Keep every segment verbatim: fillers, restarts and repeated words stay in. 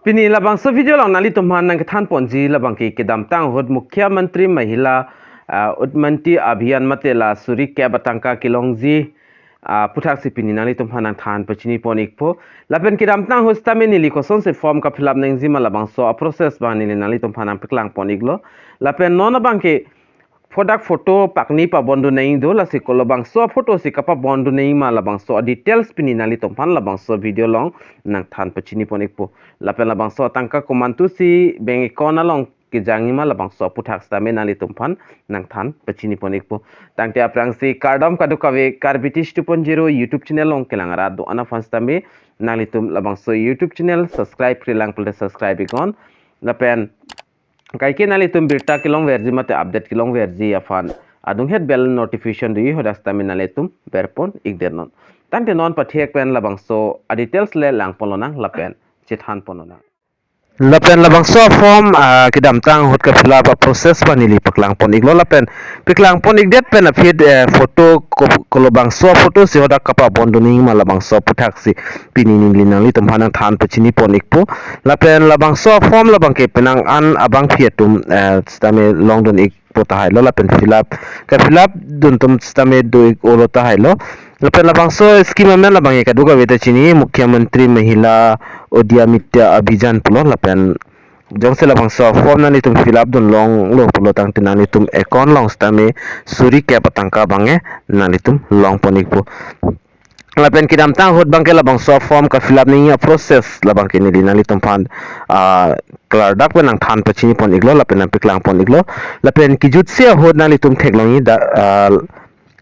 Pini labangso video along nanglitum aphan nangkethan ponji labangke kedamtang ahut Mukhyamantri Mahila, ah, Udmati Abhiyan mate la suri kep atangka kelongji, ah, aputhaksi pini nanglitum aphan nangthan pachini pon ikpo. Lapen kedamtang ahut sitame neli kosonsi form ka-fill up nangji ma labangso a-process abang neli nanglitum aphan nangpaklang pon iklo. Lapen non abangke phodak photo pakni pabondun nangji do, lasi kolobangso photo si kapabondun nangji ma labangso a-details pini nanglitum aphan labangso video along nangthan pachini pon ikpo. Lapen labangso atangka komantusi bank account along kejangji ma labangso aphuthak sitame nanglitum aphan nangthan pachini pon ikpo. Tangte aphrangsi kardom kadokave Karbi Tish two point zero YouTube channel along kelang arat do-an aphan sitame nanglitum labangso YouTube channel subscribe-re lang pulote subscribe iknon. Lapen kaike nanglitum birta kelongverji mate update kelongverji aphan adunghet bell notification do-i hadak sitame nanglitum berpon ikdet non. Tangte non pathek pen labangso a-details le lang ponlonang lapen chethan ponlonang. Lapen labangso form, ah, kedamtang ahut ka-fill up a-process abang neli paklang pon iklo lapen paklang pon ikdet pen aphi, eh, photo ko-, kolobangso photo si hadak kapabondun nangji ma labangso aphuthak si pini neli nanglitum aphan nangthan pachini pon ikpo. Lapen labangso form labangke penang an abangpi atum, eh, sitame longdun ikpo tahailo lapen fill up, ka-fill up dun atum sitame do ik-olo tahailo. Lapen labangso scheme amen labangke kadokave ta chini, Mukhyamantri Mahila Udyamita Abhiyan pulo. Lapen jongsi labangso form nanglitum fill up dun longlo pulo tangte nanglitum account along sitame suri kep atangka abangke nanglitum long pon ikpo. Lapen kedamtang ahut abangke labangso form ka-fill up nangji a-process labangke neli nanglitum aphan, ah, klardak pen nangthan pachini pon iklo lapen nangpaklang pon iklo. Lapen kejutsi ahut nanglitum theklongji da, ah,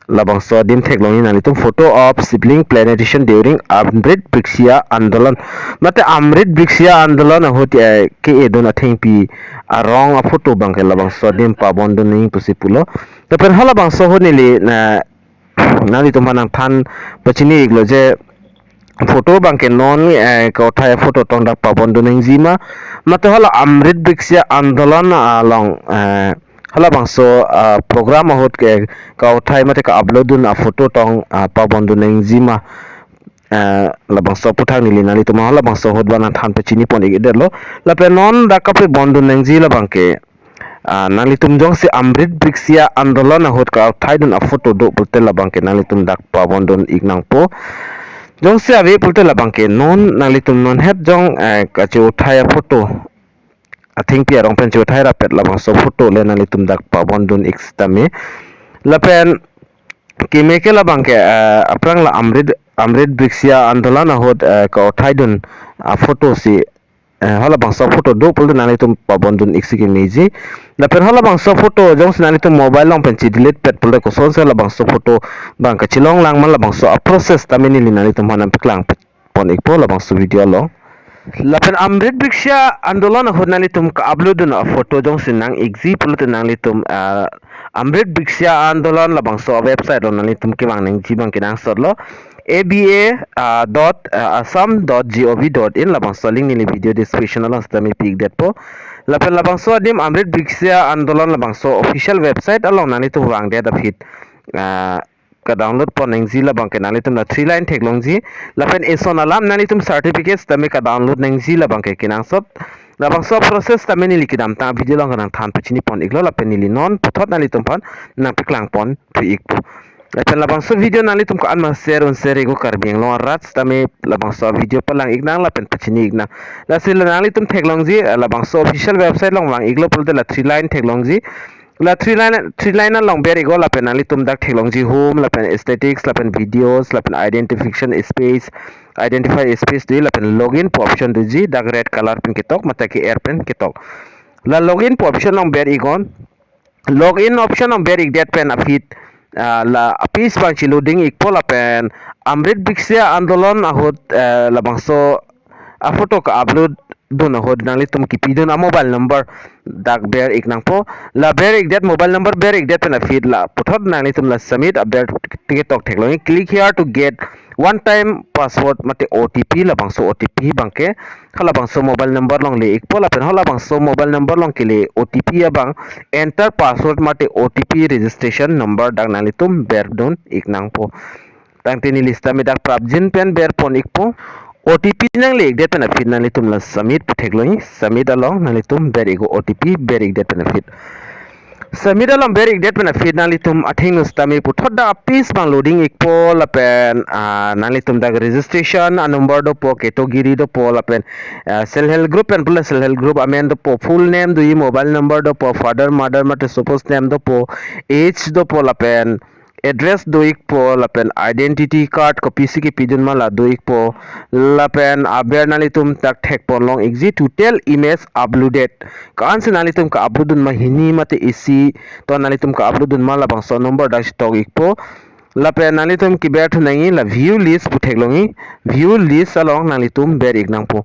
labangso adim theklongji nanglitum, photo of sibling plantation during Amrit Brikshya Andolan. Mate Amrit Brikshya Andolan ahut, eh, ke-edun athengpi arong a-photo abangke labangso adim pabondun nangji pusi pulo. Lapen halabangso ahut neli na nanglitum aphan nangthan pachini iklo je photo abangke non, eh, kauthai a-photo tong dak pabondun nangji ma, mate hala Amrit Brikshya Andolan along, eh, halabangso, ah, program ahut ke kauthai mate ka-upload dun a-photo tong, ah, pabondun nangji ma, eh, labangso aphuthak neli nanglitum halabangso ahut abang nangthan pachini pon ikdetlo. Lapen non dak kapabondun nangji labangke, ah, nanglitum jongsi Amrit Brikshya Andolan ahut kauthai dun a-photo do pulote labangke nanglitum dak pabondun ik nangpo. Jongsi ave pulote labangke non nanglitum non het jong, eh, kache-uthai a-photo, athengpi arong pen che-uthai rapet labangso photo le nanglitum dak pabondun ik sitame. Lapen keme ke labangke, eh, aphrang la Amrit, Amrit Brikshya Andolan ahut, eh, kauthai dun a-photo si, eh, halabangso photo do pulote nanglitum pabondun iksi kemeji. Lapen halabangso photo jongsi nanglitum mobile along pen che-delete pet pulote kosonsi halabangso photo abang kachelong lang ma labangso a-process tame neli nanglitum aphan nangpaklang pon ikpo labangso video along. Lapen Amrit Brikshya Andolan ahut nanglitum ka-upload dun a-photo jongsi nang ikji pulote nanglitum, ah, Amrit Brikshya Andolan labangso website along nanglitum kevang nangji abang kenangsotlo. A B A, ah, dot, ah, assam dot gov dot in, labangso link neli video description along sitame pi ikdetpo. Lapen labangso adim Amrit Brikshya Andolan labangso official website along nanglitum vangdet aphi, ah, ka-download pon nangji labangke nanglitum la three line theklongji. Lapen eson alam nanglitum certificate sitame ka-download nangji labangke kenangsot. Labangso process sitame neli kedamtang video along nangthan pachini pon iklo lapen neli non puthot nanglitum aphan nangpaklang pon thu ikpo. Lapen labangso video nanglitum ko-an ma share un share iknon, Karbi Anglong arat sitame labangso video palang iknang lapen pachini iknang. Lasi la nanglitum theklongji, eh, labangso official website along vang iklo pulote la three line theklongji. La three line, three line along ber iknon lapen nanglitum dak theklongji home, lapen aesthetics, lapen videos, lapen identification space, identify space do-i, lapen login pu option doji, dak red color pen ketok, mate ke-er pen ketok. La login pu option along ber iknon. Login option along ber ikdet pen aphi, ah, la a-page abang che-loading ikpo lapen Amrit Brikshya Andolan ahut, eh, labangso a-photo ka-upload dun ahut nanglitum kepidun a-mobile number dak ber ik nangpo. La ber ikdet, mobile number ber ikdet pen aphi la puthot nanglitum la submit aber ketok theklongji, "Click here to get one time password mate O T P," labangso O T P abangke halabangso mobile number along le ikpo lapen halabangso mobile number along kele O T P abang, "Enter password mate O T P registration number," dak nanglitum berdun ik nangpo. Tangte neli sitame dak prapjin pen ber pon ikpo. O T P nangle-ikdet pen aphi nanglitum la submit pu theklongji, submit along nanglitum ber-ik-o, O T P ber-ikdet pen aphi. Submit along ber-ikdet pen aphi nanglitum athengno sitame puthot dak apis abang loading-ikpo lapen, ah, nanglitum dak registration a-number dopo, category dopo lapen, ah, self help group pen pule self help group amen dopo, full name doji, mobile number dopo, father mother mate suppose name dopo, age dopo lapen address do-ikpo lapen identity card kopisi kepidun ma la do-ikpo lapen aber nanglitum dak thekpon long-ikji total image uploaded. Ko-ansi nanglitum ka-upload dun ma hini mate isi to nanglitum ka-upload dun ma labangso number dak chitok-ikpo. Lapen nanglitum keber thu nangji la view list pu theklongji, view list along nanglitum ber-ik nangpo.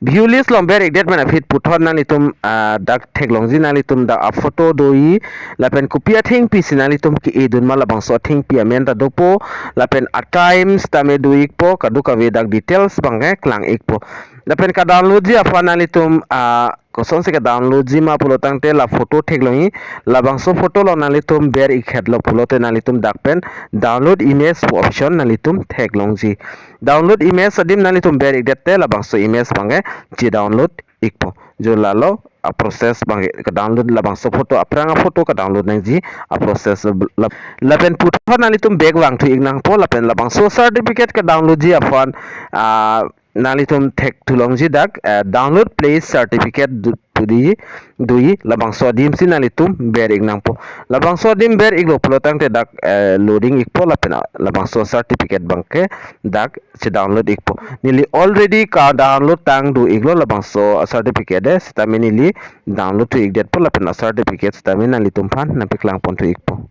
View list along ber-ikdet pen aphi puthot nanglitum, ah, dak theklongji nanglitum dak a-photo doji lapen kopi athengpi si nanglitum ke-e dun ma labangso athengpi amen ta dopo lapen a-time sitame do-ikpo kadokave dak details abangke klang-ikpo. Lapen ka-downloadji aphan nanglitum, ah, kosonsi ka-downloadji ma pulo tangte la photo theklongji, labangso photo along nanglitum ber-ik het lo pulote nanglitum dak pen download image pu option nanglitum theklongji. Download image adim nanglitum ber-ikdet te labangso image abangke chi-download-ikpo. Jo lalo a-process abangke ka-download labangso photo aphrang a-photo ka-download nangji a-process la-, lapen puthot nanglitum back vangthu-ik nangpo lapen labangso certificate ka-downloadji aphan, ah, nanglitum thekthu longji dak, eh, download place certificate do-, doji, doji labangso adim si nanglitum ber-ik nangpo. Labangso adim ber-iklo pulo tangte dak, eh, loading-ikpo lapen, ah, labangso certificate abangke dak chi-download-ikpo. Neli already ka-download tang do-iklo labangso certificate de sitame neli download thu-ikdetpo lapen a-certificate sitame nanglitum aphan nangpaklang pon thu-ikpo.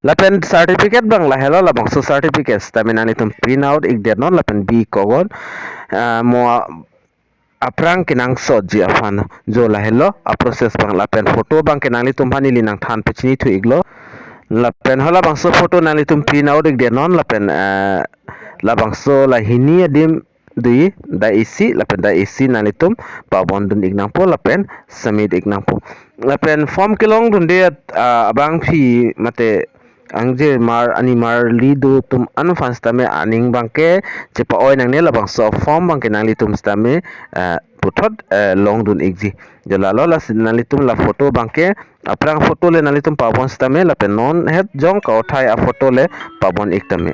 Lapen certificate abang lahelo, labangso certificate sitame nanglitum print out-ikdet non lapen bi kogon, ah, mo a-, aphrang kenangsotji aphan. Jo lahelo a-process abang lapen photo abangke nanglitum aphan neli nangthan pachini thu-iklo. Lapen halabangso photo nanglitum print out-ikdet non lapen, eh, labangso la hini adim doji, dak isi lapen dak isi nanglitum pabon dun-ik nangpo lapen submit-ik nangpo. Lapen form kelong dunde, ah, abangpi mate angjirmar animar li do atum an aphan sitame aning abangke chepa-oi nangne, labangso form abangke nanglitum sitame, eh, puthot, eh, long dun-ikji. Jo lalo lasi nanglitum la photo abangke aphrang photo le nanglitum pabon sitame lapen non het jong ka-othai a-photo le pabon-ik tame.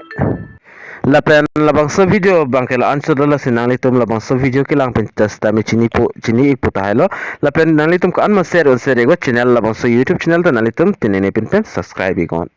Lapen labangso video abangke la-anchot lo, lasi nanglitum labangso video kelang pen ta sitame chinipo, chini-ikpo tahai lo. Lapen nanglitum ko-an ma share un share-iknon, channel labangso YouTube channel ta nanglitum tinene pin pen subscribe-iknon.